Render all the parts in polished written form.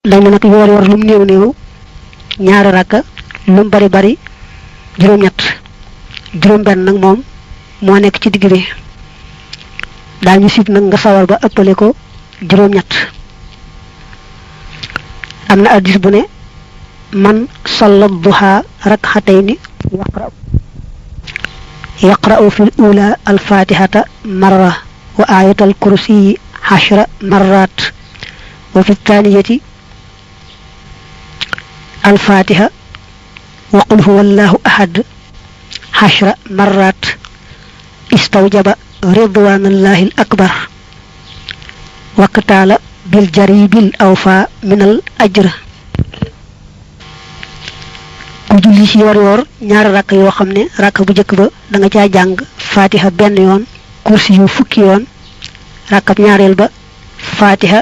dañu nak yor lum neew neew ñaari rakka lum bari bari juroom ñett juroom ben nak mom mo nek ci digg bi dañu sip nak nga sawal ba ëppale ko juroom ñett amna hadith bu ne man sallad duha rak'atayn يقرأ في الأولى الفاتحة مرة وآية الكرسي 10 مرات وفي الثانية الفاتحة وقل هو الله أحد 10 مرات استوجب رضوان الله الأكبر وقتال بالجريب الأوفى من الأجر ku julli ci yor ñaar rak yo xamne rak bu jëk ba da nga ca jang fatiha ben yoon kursi yu fukki yoon rakab ñaarel ba fatiha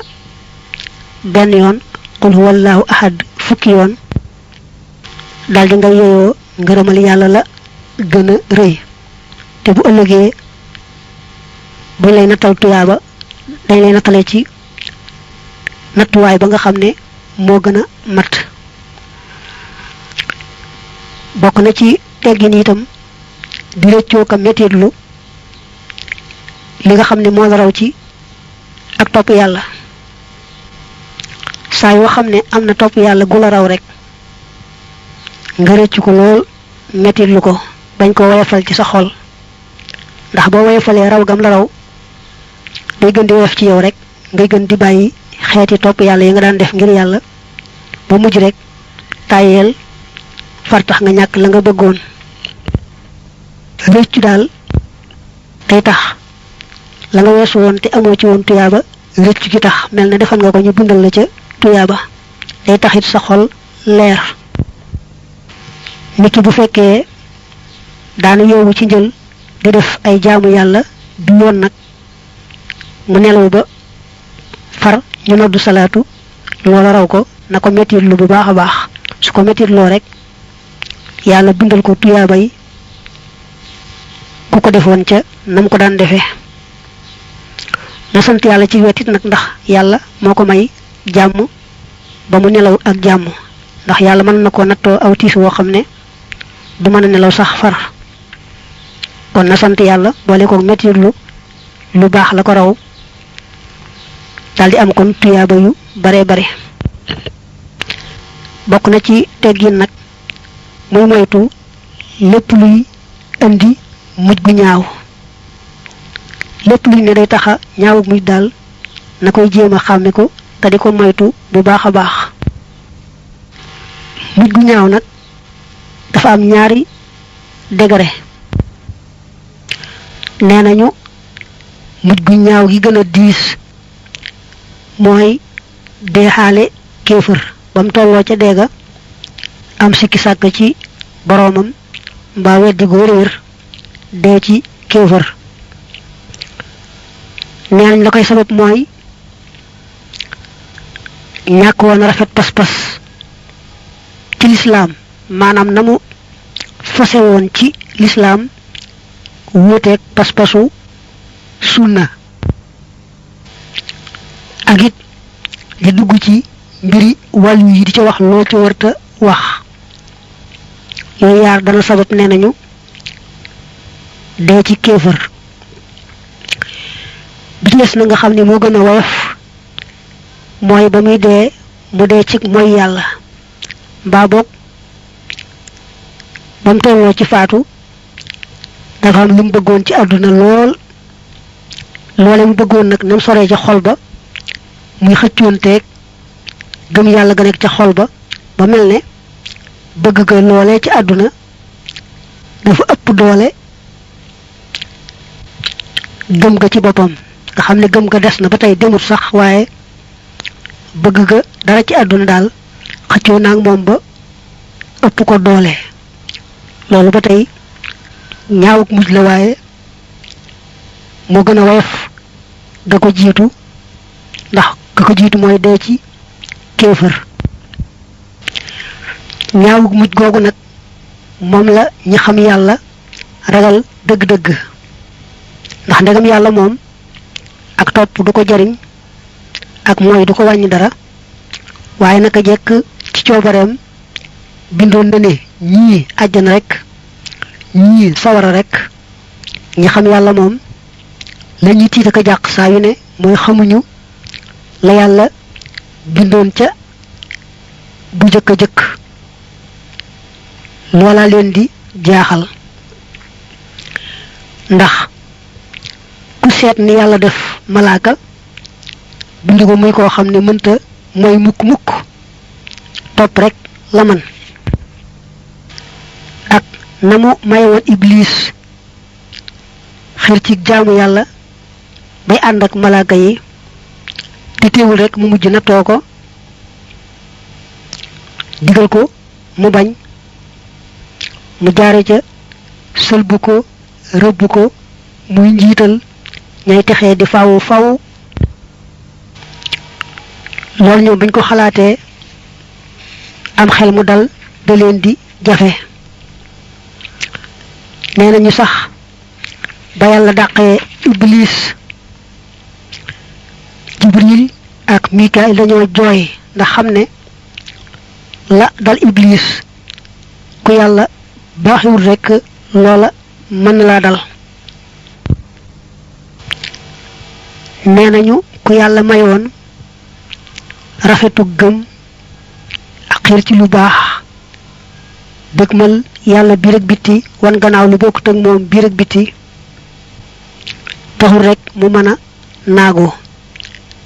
ben yoon qul huwallahu ahad fukki yoon dal di nga yeyo ngeureumal yalla la gëna reuy te bu ëllëgé bu lay natal tuyaba dañ lay natalé ci natuway ba nga xamne mo gëna mat bokk na ci teggin itam di reccio ka metitlu li nga xamne mo la raw ci ak top yalla sa yo xamne amna top yalla gu la raw rek nga reccu ko lol metitlu ko bañ ko wayfal ci sa xol ndax bo wayfalé raw gam la raw day gën di wayf ci yow rek ngay gën di bayyi xéeti top yalla yi nga daan def ngir yalla ba mujj rek tayel far tax nga ñak la nga bëggoon reccu dal tay tax la nga wessu won te amo ci won tuyaba reccu ci tax melna defal nga ko ñu bindal la ca tuyaba day taxit sa xol leer niki bu fekke daanu yowu ci jël di def ay jaamu yalla du yoon nak mu nelaw ba far ñu noddu salatu loola raw ko nako metti lu bu baaxa baax su ko metti lo rek yalla bindal ko tuyaba yi ku ko defon ca nam ko daan defé na sant yalla ci wetit nak ndax yalla moko may jamm ba mu nelaw ak jamm ndax yalla man nako natto aw tiss wo xamne du mëna nelaw sax far kon na sant yalla bolé ko metti lu baax la ko raw daldi am kon tuyaba yu bare bare bokku na ci teggin nak muy moytu lepp luy andi mujj gu ñaaw lepp luy ne day taxa ñaaw muy dal nakoy jema xamé ko ta diko moytu bu baaxa baax mujj gu ñaaw nak dafa am ñaari degré nenañu mujj gu ñaaw gi gëna diis moy déxalé kéfër bam tollo ca déga am sikki sak ci boromam mba weddi go reer de ci kéfër ñaan la koy sabab moy ñak wona rafet pass pass ci l'islam manam namu fassé won ci l'islam wuté pass passu sunna agit di dugg ci mbiri walu yi di ci wax lo ci warta wax yoy yaar dana sabab nenañu de ci kéfër business na nga xamni mo gëna woyof moy ba muy dé mu dé ci moy yalla ba bok bam tollo ci faatu dafa am lu mu bëggoon ci aduna lool lolé mu bëggoon nak nam soré ci xol ba muy xëccionté gëm yalla ga nek ci xol ba ba melne bëgg ga lolé ci aduna dafa ëpp doole gëm ga ci bopam nga xamne gëm ga dess na batay demut sax waye bëgg ga dara ci aduna dal xëccio nak mom ba ëpp ko doole lolu batay ñaawuk mujj la waye mo gëna wayef ga ko jitu ndax ga ko jitu moy dé ci kéfër ñaawuk mujj gogu nak mom la ñi xam yalla ragal deug deug ndax ndegam yalla mom ak top du ko jariñ ak moy du ko wañi dara waaye naka jekk ci coobareem bindoon na ne ñii àjjana rek ñii sawara rek. ñi xam yàlla moom la ñuy tiit ak a jàq saa yu ne mooy xamuñu la yàlla bindoon ca bu jëkk a jëkk loola leen di jaaxal ndax ku seet ni yàlla def malaaka bind ko muy koo xam ne mënta mooy mukk topp rek la man ak na mu mayewoon iblis xir ci jaamu yàlla bay ànd ak malaaka yi te teewul rek mu mujj na too ko digal ko mu bañ mu jaare ca sëlbu ko rëbb ko muy njiital ñay texee di faw loolu ñoom bañ ko xalaatee am xel mu dal da leen di jafe nee nañu sax ba yàlla dàqee iblis jibril ak mikail dañoo jooy ndax xam ne la dal iblis ku yàlla baaxiwul rekk loola mën na laa dal nee nañu ku yàlla mayoon rafetu gëm ak xiir ci lu baax dëgmal yàlla biir ak bitti wan gannaaw lu bokkut ak moom biir ak bitti taxul rek mu mën a naagu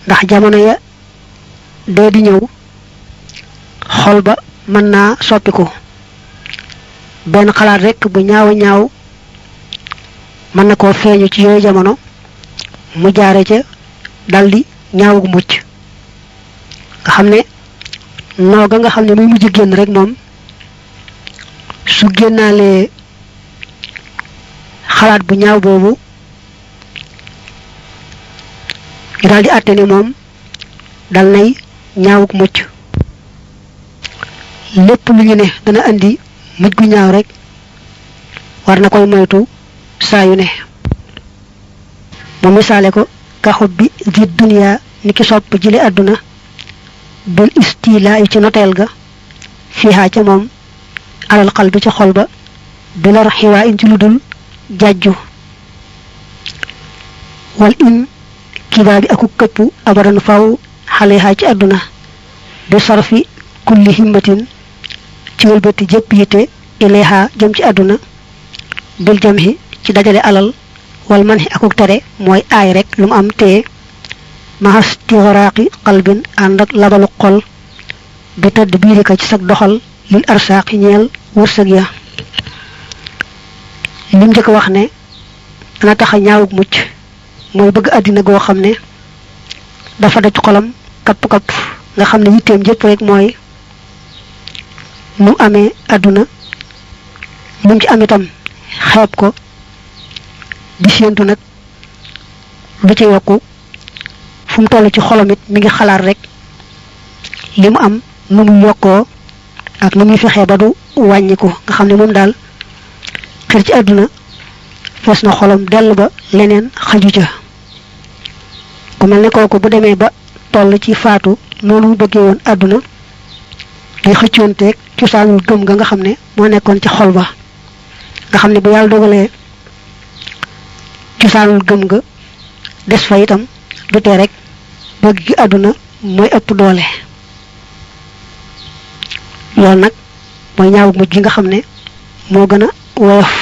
ndax jamono ya dee di ñëw xol ba mën naa soppiku benn xalaat rek bu ñaaw a ñaaw mën na koo feeñu ci yooyu jamono mu jaare ca daldi ñaawu mucc nga xam ne nooga nga xam ne muy mujj génn rek moom su génnaalee xalaat bu ñaaw boobu ñu daldi àtte ne moom dal nay ñaawuk mucc lépp lu ñu ne dana andi mujj gu ñaaw rek war na koy moytu saa yu ne mu misaale ko kaxut bi di duniya ni ki sopp jële àdduna bil istila yi ci noteel ga fiihaa ca moom alal xal bi ca xol ba bi lor xiwaa in ci lu dul jàjju wal in kibaa bi aku këpp abadan faw xalehaa ci àdduna bi sarfi kulli himmatin ci wëlbati jëpp yite ilayha jëm ci àdduna bil jamhi ci dajale alal wal manhi akuk tere mooy aay rek lu mu am téye mahas tixaraaqi qalbin ànd ak labalu xol bi tëdd biirika ci sag doxal lil arsaaqi ñeel wërsëg ya lim njëkk wax ne dana tax a ñaawuk mucc mooy bëgg àddina goo xam ne dafa daj xolam kapp nga xam ne yitteem jëpp rek mooy nu amee àdduna mu ci am itam xeeb ko di séentu nag lu ci yokku fu mu toll ci xolam it mi ngi xalaat rek li mu am nu mu yokkoo ak nu muy fexee ba du wàññiku nga xam ne moom daal xër ci àdduna fees na xolam dell ba leneen xaju ca ku mel ne kooku bu demee ba toll ci faatu noonu mu bëggee woon àdduna day xëccoonteeg cosaanul gëm nga xam ne moo nekkoon ci xol ba nga xam ne bu yàlla dogalee cosaanul gëm nga des fa itam du tee rek bëgg gi àdduna mooy ëpp doole loolu nag mooy ñaawu mujj gi nga xam ne moo gën a woyof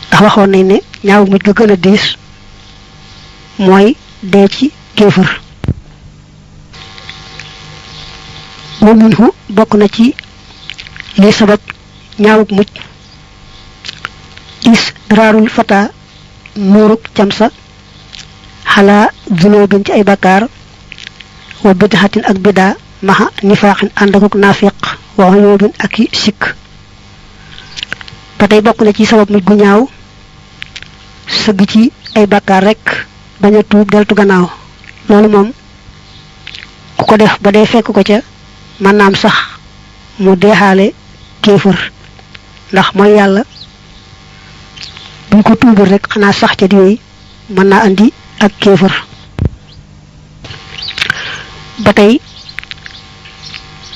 ndax waxoon nañ ne ñaawu mujj ga gën a diis mooy dee ci kéefër wa minhu bokk na ci li sabab ñaawuk mujj israarul fata nuuruk camsa xalaa zunubin ci ay bakkaar wa bidhatin ak bidaa maxa nifaaxin ànd akuk naafiq wa uyubin ak i sikk ba tey bokk na ci sabab mujj gu ñaaw sëgg ci ay bakkaar rek bañ a tuub deltu gannaaw loolu moom ku ko def ba dee fekk ko ca mën naam sax mu deexaale kéefër ndax mooy yàlla buñ ko tuubal rek xanaa sax ca di yooyu mën naa andi ak kéefër batay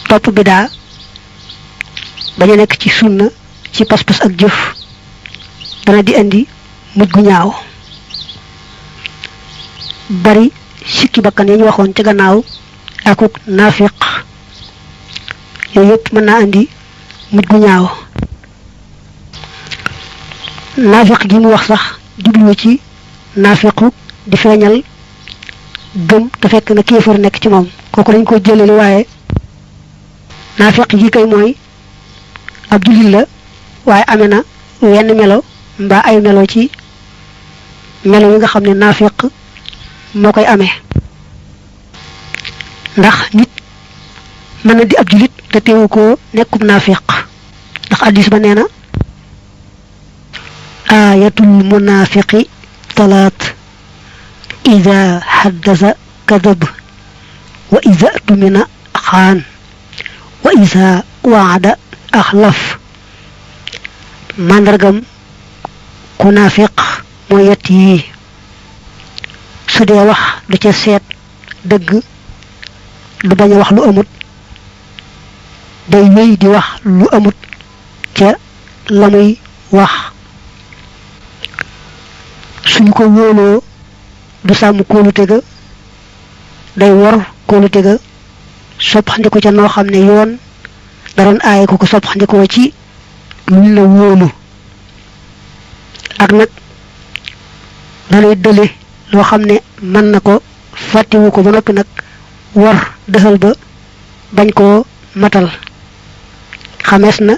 top bida baña nek ci sunna ci pass pass ak jëf dana di andi mujj gu ñaaw bari sikki bakkan yi ñu waxon ci gannaaw akuk nafiq yoyep mën na andi mujj gu ñaaw nafiq gi mu wax sax jublu ci nafiqu di feñal gëm te fekk na kéefar nek ci mom koku dañ ko jëleli waye nafiq gi kay moy ab julit la waye amena wenn melo mba ay melo ci melo yi nga xamne nafiq mo koy amé ndax nit man di ab julit te teewu ko nekkum nafiq ndax hadith ba neena ayatul munafiqi talat إذا حدث كذب وإذا أتمنى خان وإذا وعد أخلف مندرغم كنافق مويتي سودي wax du ca set deug du baña wax lu amut day wéy di wax lu amut ca lamuy wax suñ ko wolo du sam kolute ga day wor kolute ga sopxandiko ca no xamne yoon daron ay ko sopxandiko ci ñu la wolu ak nak dalay dele lo xamne man nako fatti wu ko ba nopi nak wor dehal ba bañ ko matal xames na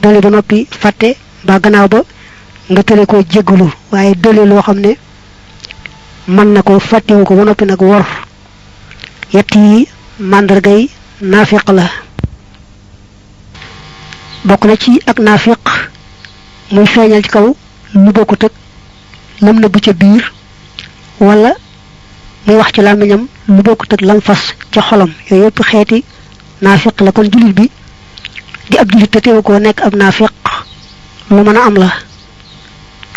dele ba nopi fatte ba gannaaw ba nga tele ko jéggulu waye dele lo xamne man nako fatti wu ko ba nopi nak wor yetti mandargay nafiq la bokk na ci ak nafiq muy feñal ci kaw lu bokut ak lam na bu ci biir wala muy wax ci lamiñam lu bokut ak lam fas ci xolam yoy yep xéeti nafiq la kon julit bi di ab julit teewu ko nek ab nafiq lu mëna am la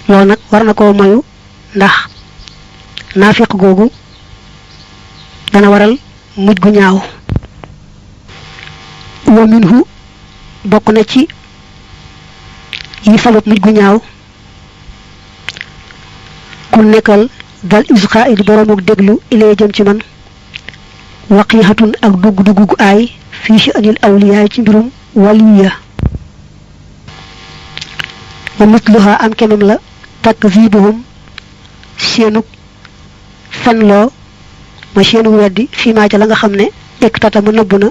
lool nak war na ko mayu ndax nafiq gogu dana waral mujj gu ñaaw wa minhu bokku na ci yi sabab mujj gu ñaaw ku nekkal dal isqa'il boromuk deglu ilay jëm ci man waqihatun ak dug gu ay fi sha'nil awliya ci mbirum waliya wa mithluha am kemam la takzibuhum senuk fanlo ma seenu weddi fi ma ca la nga xamne ek tata mu nëbbuna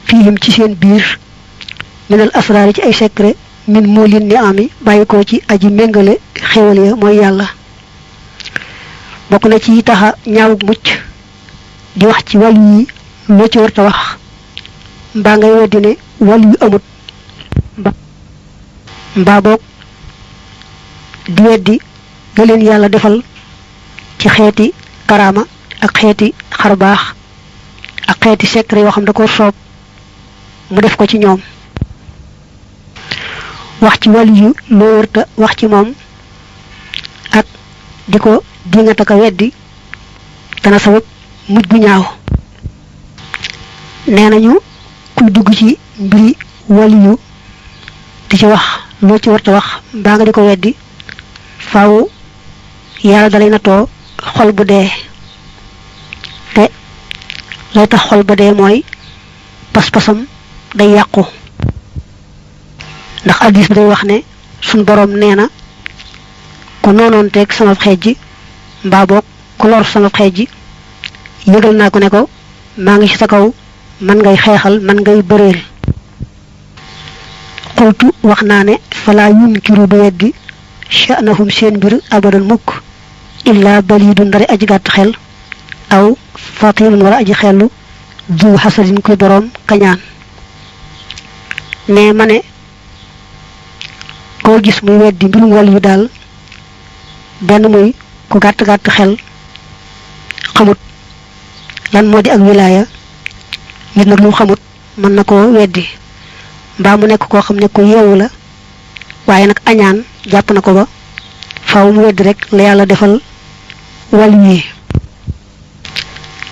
fihim ci seen biir min al asrar ci ay secret min mulin ni ami bayiko ci aji mengale xewal ya moy yalla bokku na ci taxa ñaawu mucc di wax ci wali lo ci warta wax mba ngay weddi ne wali amut mba bok di weddi gelen yalla defal ci xeeti karama ak xeeti xarbaax ak xeeti secret yo xam da ko soob mu def ko ci ñoom wax ci waliyu lo wërta wax ci mom ak diko dingata ka weddi dana sabab mujj bu ñaaw nenañu ku dugg ci mbiri waliyu di ci wax lo ci warta wax ba nga diko weddi faaw yalla dalay nato xol bu dee te lay tax xol ba dee mooy pas-pasam day yàqu ndax hadis bi day wax ne sun borom neena ko nonon tek sama xejji mba bok ko lor sama xejji yegal na ko ne ko ma ngi ci sa kaw man ngay xexal man ngay beurel qultu waxna ne fala yunkiru bi yeddi sha'nahum seen bir abadan mukk illa balidun dari aji gatt xel aw fatilun wala aji xelu du hasadin ko borom kañaan ne mané ko gis muy weddi mbirum wal yu dal ben muy ko gatt gatt xel xamut lan modi ak wilaya nit nak lu xamut man nako weddi ba mu nek ko xamne ko yewu la waye nak añaan japp nako ba faaw mu weddi rek la yalla defal wal yi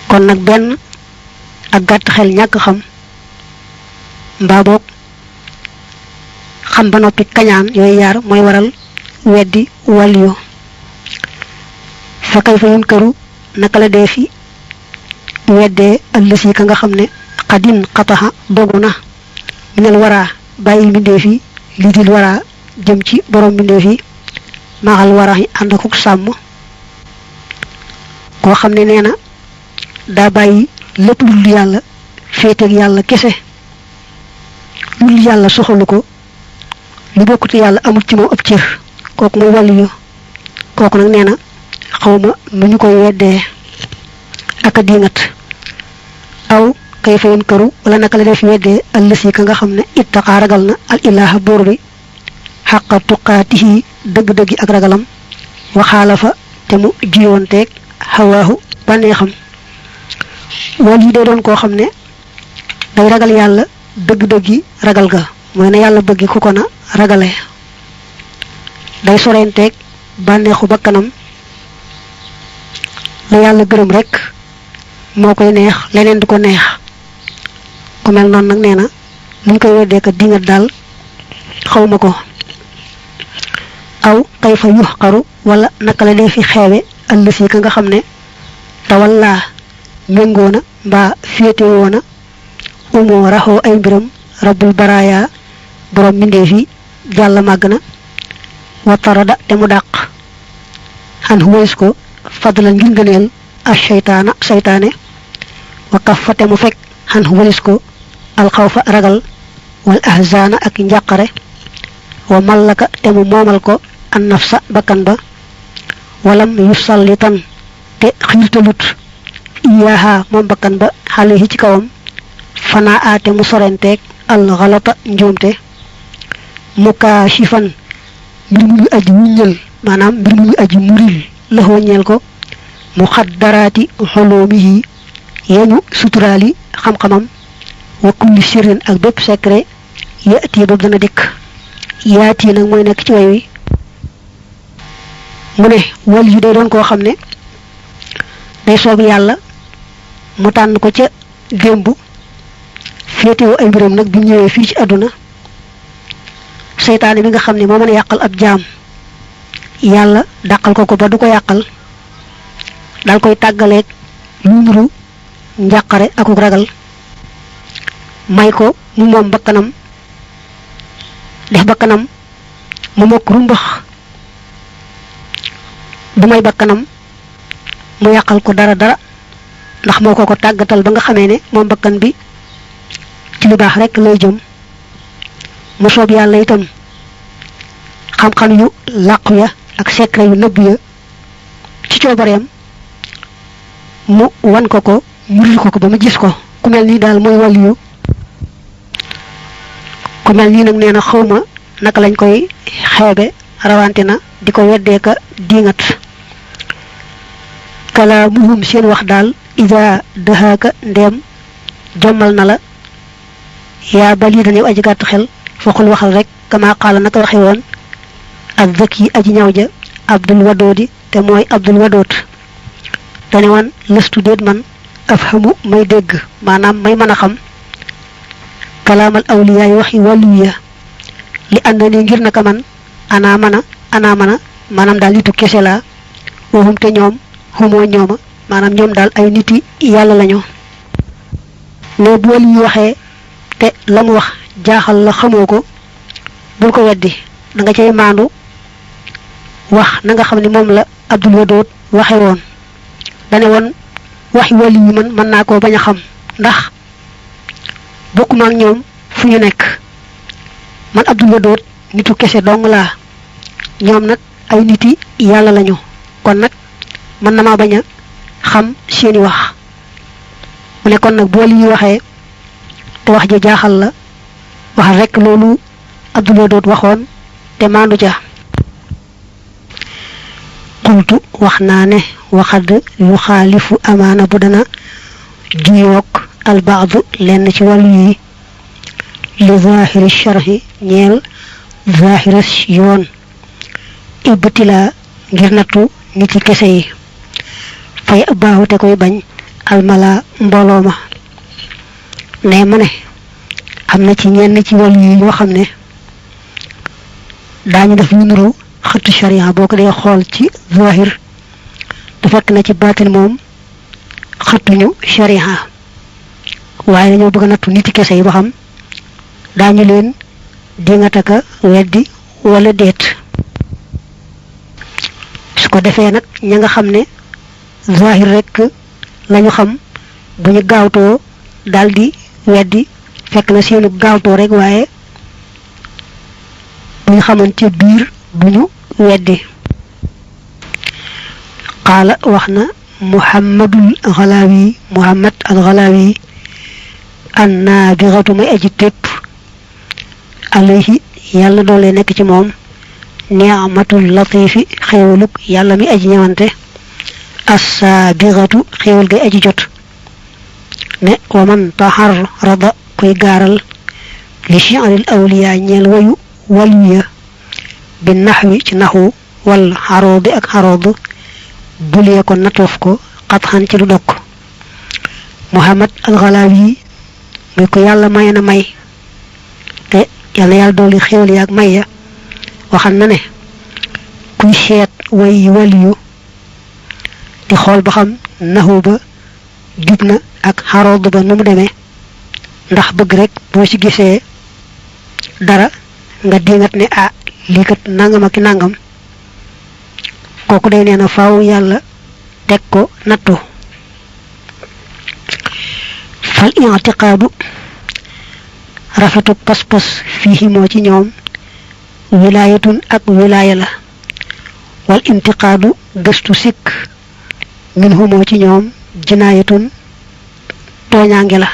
kon nak ben ak gàtt xel ñàkk xam mbaa boog xam ba noppi kañaan yooyu yaar mooy waral weddi waliyu fa kayfa yunkaru naka la dee fi weddee allësi ka nga xam ne xadin xataxa dogu na minel waraa bàyyi mbindeef yi li dil waraa jëm ci borom mbindeef yi maaxal waraa yi ànd akuk sàmm koo xam ne nee na daa bàyyi lépp lu dul yàlla féeteeg yàlla kese lu dul yàlla soxalu ko lu bokkut yàlla amul ci moom ab cër kooku muy waliyu kooku nag nee na xawma nu ñu koy weddee ak a diingat aw kay fayoon këru wala naka la def weddee allësi ka nga xam ne ittaqa ragal na al ilaha buur bi xaqa tuqaatihi dëgg-dëggi ak ragalam waxaala fa te mu jiyoonteeg xawaahu bànneexam wal yi day doon koo xam ne day ragal yàlla dëgg-dëggi ragal ga mooy na yàlla bëggi ku ko na ragale day sorenteeg bànneexu bakkanam la yàlla gërëm rek moo koy neex leneen du ko neex ku mel noonu nag nee na luñ koy weddee ka dingat daal xawma ko aw kayfa yuxqaru wala naka la dee fi xeewe allësi ka nga xam ne tawallaa méngoona mbaa féetewoona umoo raxoo ay mbiram rabbul baraaya borom mbindeef yi jàlla màgg na watarada te mu dàq xan huways ko fadlan ngir ngëneel ak seytaane wa kaf fa te mu fekk xan huways ko alxawfa ragal wal ahzaana ak njàqare wa mallaka te mu moomal ko an nafsa bakkan ba walam yusallitan te xiirtalut iyaaha moom bakkan ba xale yi ci kawam fanaa aate mu sorenteeg al xalata njuumte mukaashifan mbir mu muy aji wuññal maanaam mbir mu muy aji muril la ñeel ko mu xaddaraati xoloomihi yeñu suturaali xam-xamam wa kulli sirrin ak bépp secret yaati boobu dana dikk yaati nag mooy nekk ci way wi mu ne wal yu day doon koo xam ne day soob yàlla mu tànn ko ca démb féetewoo ay mbiram nag bi ñëwee fii ci àdduna seytaane bi nga xam ne moo mën a yàqal ab jaam yàlla dàqal ko ba du ko yàqal daal koy tàggaleeg lu nuru njàqare akuk ragal may ko mu moom bakkanam def bakkanam mu mokk rumbax du may bakkanam mu yàqal ko dara ndax moo ko tàggatal ba nga xamee ne moom bakkan bi ci lu baax rek lay jëm mu soob yàlla itam xam-xam yu làqu ya ak secret yu nëbb ya ci coobareem mu wan ko muril ko ba mu gis ko ku mel nii daal mooy waliyu ku mel nii nag nee na xawma naka lañ koy xeebe rawante na di ko weddee ka diingat kalaamuhum seen wax daal ida dahaaka ndeem jommal na la yaa bali dañu aji gàtt xel foqul waxal rek kama qaala naka waxe woon ak zaki aji ñaw ja abdul wadoodi te mooy abdul wadoot dane woon lëstu déet man afhamu may dégg maanaam may mën a xam kalaamal awliyaay waxi wàlluya li ànd ni ngir naka man ana mana maanaam daal nitu kese laa waxum te ñoom xumoo ñooma maanaam ñoom daal ay niti yàlla lañu ne bu wàllu yu waxee te la mu wax jaaxal la xamoo ko bul ko weddi da nga cay maandu wax na nga xam ne moom la Abdul Wadood waxe woon dane woon waxi wàllu yi man mën naa koo bañ a xam ndax bokkuma ak ñoom fu ñu nekk man Abdul Wadood nitu kese dong laa ñoom nag ay niti yàlla lañu kon nag mën na maa bañ a xam seeni wax mu ne kon nag boo li waxee te wax ja jaaxal la wax rek loolu Abdul Wadood waxoon te maandu ja qultu wax naa ne waxad yu xaalifu amaana bu dana juyoog albaadu lenn ci wàllu yi li zahiri sharhi ñeel zahira yoon ibtila ngir nattu nit ci kese yi fay baaxu te koy bañ almala mbooloo ma ne mané amna ci ñenn ci wàll yi ñoo xam ne daañu def lu nuru xëttu sharia boo ko dee xool ci zahir da fekk na ci baatin moom xëttuñu sharia waaye dañoo bëgg a nattu niti kese yi ba xam daañu leen di nga taka weddi wala déet su ko defee nag ña nga xam ne zahir rek lañu xam bu ñu gaawtoo daldi weddi fekk na seenu gaawtoo rek waaye bu ñu xamoon ci biir bu ñu weddi qaala wax na muhammadul ghalawi muhammad al ghalawi anna biratu may aji tépp alayhi yàlla doole nekk ci moom ni'matul latifi xéewaluk yàlla mi aji ñëwante as-sabiratu xéewal gay aji jot ne wa man taharrada koy gaaral li shi'ril awliya ñeel wayu waliya bi nahwi ci naxu wal xaroobi ak xaroob bulee ko natoof ko xatxan ci lu dokk muhammad al-Ghalawi muy ko yàlla may na may te yàlla dooli xéewal yaak may ya waxal na ne kuy seet way waliyu di xool ba xam naxu ba jub na ak xaroob ba nu mu demee ndax bëgg rek boo ci gisee dara nga dingat ne ah lii kat nangam ak nangam kooku day nee na faaw yàlla teg ko nattu fal i'tiqaadu rafetu pas-pas fii moo ci ñoom wilaayatun ak wilaaya la wal intiqaadu gëstu sikk minhu moo ci ñoom jinaayatun tooñaange la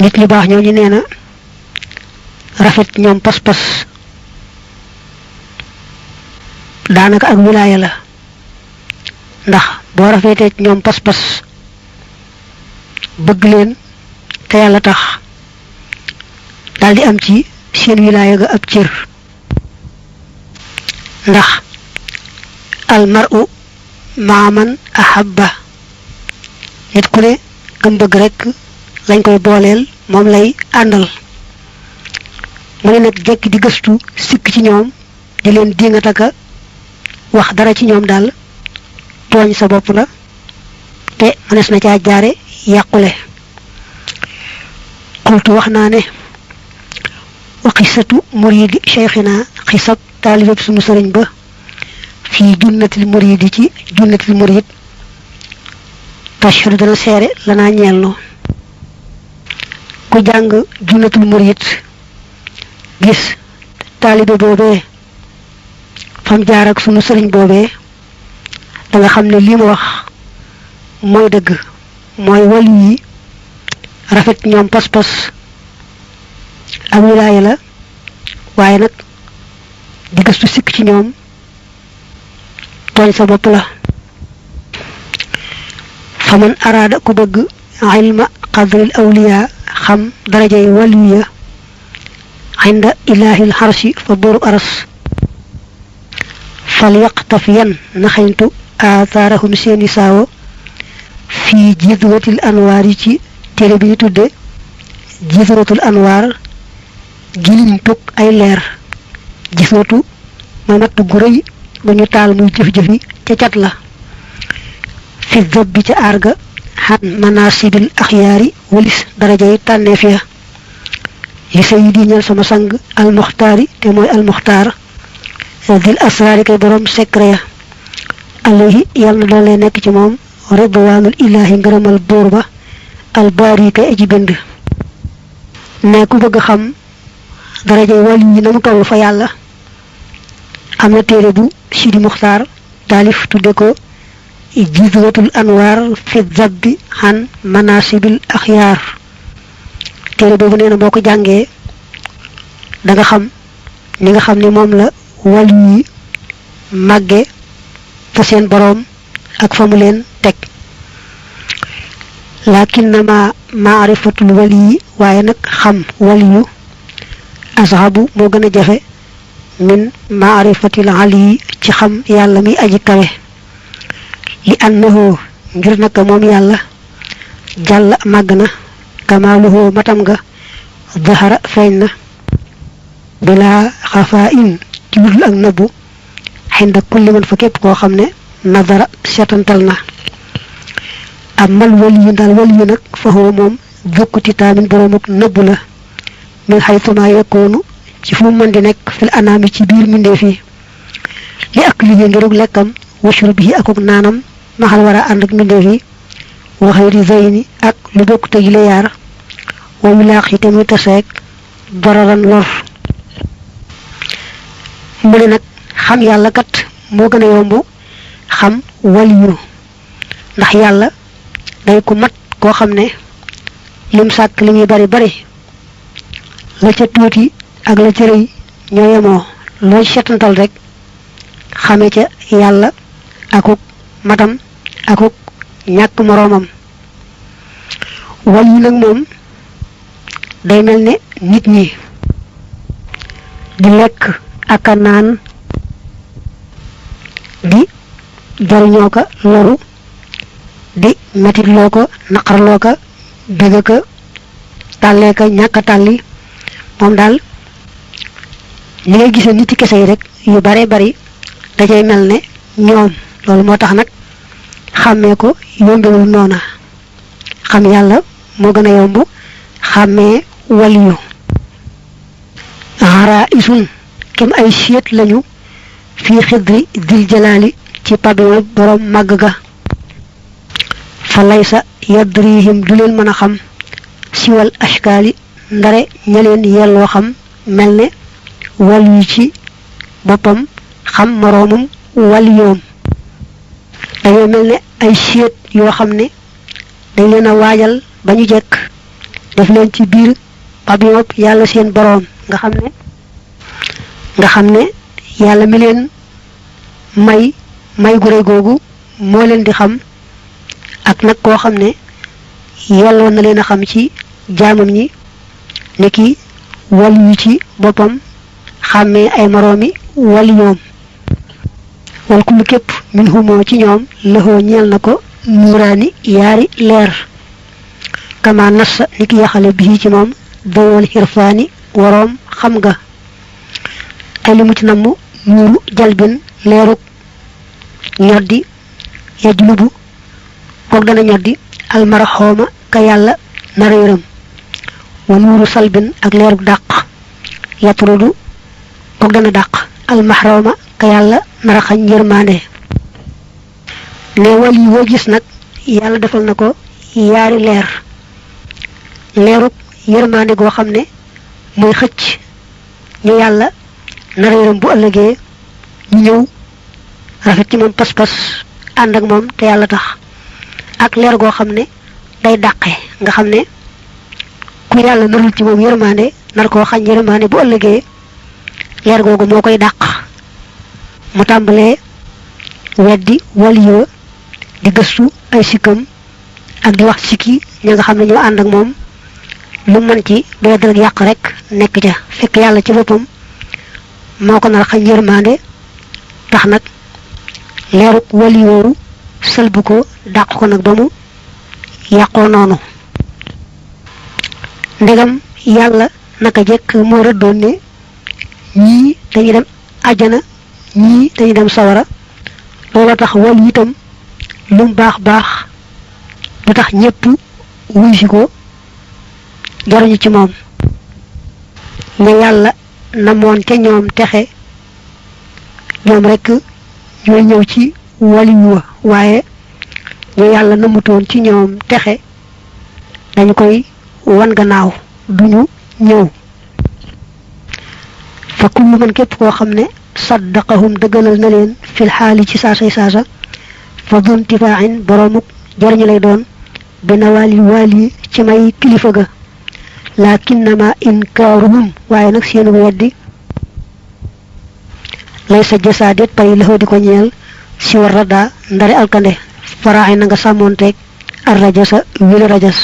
nit ñu baax ñoo ñu nee na rafet ñoom pas-pas daanaka ak wilaaya la ndax boo rafetee ci ñoom pas-pas bëgg leen te yàlla tax daldi am ci seen wilaaya ga ab cër ndax al mar'u ma'a man ahabba nit ku ne gëm bëgg rek lañ koy booleel moom lay àndal mu ne nag jekki di gëstu sikk ci ñoom di leen dingataka wax dara ci ñoom daal tooñ sa bopp la te mënees na caa jaare yàqule qultu wax naa ne wa qissatu muridi cheikhina xisab taalibab sunu sëriñ ba fii junnatil muridi ci junnatil murid tashhadu dana seere lanaa ñeelno ku jàng junnatul murid gis taalibe boobee fam jaar ak sunu sëriñ boobee da nga xam ne li mu wax mooy dëgg mooy wali yi rafet ñoom pas-pas ak wilaaya la waaye nag di gëstu sikk ci ñoom tooñ sa bopp la faman araada ku bëgg ilma qadril awliya xam darajay waliya inda ilahil harshi fa boru aras fal yaqtafiyan naxayntu atharahum seeni saawo fi jidwatil anwaar yi ci téere bi ñu tudde jidwatul anwaar giliñ tug ay leer jiswatu mooy matt gu rëy bu ñu taal muy jëf-jëfi ca cat la fi zob bi ca arga xan manasibil axyaari walis darajay tànneef ya li sayidi ñeel sama sang almuxtaari te mooy almuxtaar dil asraari kay borom secret ya alayhi yàlla na doole nekk ci moom ridwaanul ilaahi ngërëmal buur ba albaari kay aji bind ne ku bëgg xam darajay wàllu yi na mu toll fa yàlla am na téere bu Sidi Muxtaar taalif tudde ko jizwatul anwaar fi zabbi xan manasibil axyaar téere boobu nee na boo ko jàngee da nga xam ni nga xam ne moom la wàllu yi màgge fa seen boroom ak fa mu leen teg lakinnama maarifatul wali yi waaye nag xam waliyu ashabu moo gën a jafe min maarifatil ali ci xam yàlla mi aji kawe li annahu ngir naka moom yàlla jàll màgg na kamaaluhu matam nga zahara feeñ na bila xafaa in ci ludul ak nëbbu xinda kulli man fa képp koo xam ne nadara seetantal na amal waliyu daal waliyu nag fa huwa moom jukkuti taamin boroom ak nëbbu la min xaytuma yakkoonu ci fu mu mën di nekk fil anaami ci biir mbindeef yi li ak liggéey ngirug lekkam washru bihi akuk naanam maxal war a ànd ak mbindeef yi wa xayri zayni ak lu bokk te yile yaar wa wilaax yi tamit taseeg dararan lor mu ne nag xam yàlla kat moo gën a yomb xam waliyu ndax yàlla day ko mat koo xam ne lim sàkk li muy bari bari la ca tuuti ak la ca rëy ñoo yemoo loo seetantal rek xame ca yàlla akuk matam akuk ñàkk moroomam waliyu nag moom day mel ne nit ñi di lekk ak a naan di jariñoo ko loru di metitloo ko naqarloo ko bëgg ko tàllee ko ñàkk a tàlli moom daal ni ngay gisee nit kese yi rek yu bare bari dajay mel ne ñoom loolu moo tax nag xàmmee ko yombewul noona xam yàlla moo gën a yomb xàmmee waliyu xaraa isun kem ay siet lañu fii xidri dil jalaali ci pabima borom màgg ga fa laysa yadrihim du leen mën a xam siwal ashkaali ndare ña leen yelloo xam mel ne waliyu ci boppam xam moroomum waliyoom dañoo mel ne ay siet yoo xam ne dañ leen a waajal ba ñu jekk def leen ci biir pabima yàlla seen boroom nga xam ne yàlla mi leen may gu rëy googu moo leen di xam ak nag koo xam ne yelloo na leen a xam ci jaamam ñi ne ki waliyu ci boppam xàmmee ay moroomi waliyoom wal kullu képp min humoo ci ñoom lëxoo ñeel na ko nuuraani yaari leer kama nassa ni ki yaxale bii ci moom dawal xirfaani waroom xam nga ay li mu ci namm nuuru jalbin leeruk ñoddi yajlubu kook dana ñoddi almaraxooma ka yàlla nara yërëm wa nuuru salbin ak leeruk dàq yatrudu kook dana dàq almaxrooma ka yàlla nara xañ yërmaande ne wal yi woo gis nag yàlla defal na ko yaari leer leeruk yërmaande goo xam ne mooy xëcc ñu yàlla nara yërëm bu ëllëgee ñu ñëw rafet ci moom pas-pas ànd ak moom te yàlla tax ak leer goo xam ne day dàqe nga xam ne ku yàlla narul ci moom yërmaande nar koo xañ yërmaande bu ëllëgee leer googu moo koy dàq mu tàmbalee weddi waliyo di gëstu ay sikkam ak di wax sikki ña nga xam ne ñoo ànd ak moom lu mën ci doy dara yàq rek nekk ca fekk yàlla ci boppam moo ko nar xañ yërmaande tax nag leeruk waliyoowu sëlbu ko dàq ko nag ba mu yàqoo noonu ndegam yàlla naka jekk moo rëddoon ne ñii dañuy dem àjjana ñii dañuy dem sawara looloo tax wal itam lu mu baax baax du tax ñépp wuy si ko jaruñu ci moom ña yàlla namoon ca ñoom texe ñoom rekk ñooy ñëw ci waliyu wa waaye ñu yàlla namutoon ci ñoom texe dañu koy wan gannaaw duñu ñëw fa kullu man képp koo xam ne saddaqahum dëggalal na leen fil xaali ci saasay saasa fa dun tifaaxin boroomuk jariñu lay doon bina waali ci may kilifa ga lakinnama inkaaruhum waaye nag seenu weddi lay sa jasaadet pay laxoo di ko ñeel si war radda ndari alkande faraaxi na nga sàmmoonteeg ar rajasa wili rajas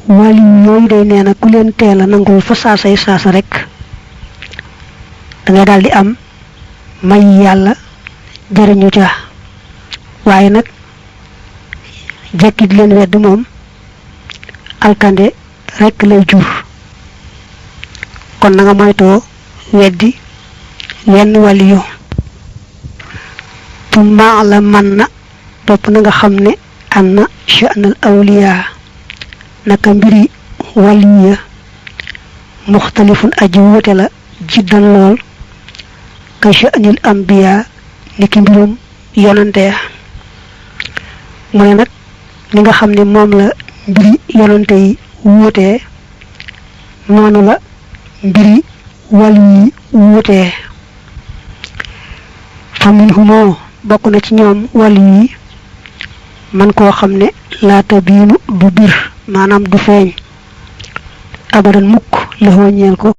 wali yooyu day nee na ku leen teel a nangul fa saasay saasa rek dangay daal di am may yàlla jariñu ca waaye nag jekki di leen wedd moom alkande rek lay jur kon na nga moytoo weddi yenn waliyu tumma la man na topp na nga xam ne anna sha'nal awliya naka mbiri waliya mukhtalifun aji wuute la jiddan lool ka sha'nil anbiya niki mbirum yonante ya mu ne nag li nga xam ne moom la mbiri yonante yi wuutee noonu la mbiri wali yi wuutee fa minhumoo bokk na ci ñoom wali yi man koo xam ne laata biinu du bir maanaam du feeñ abadan mukk la ñeel ko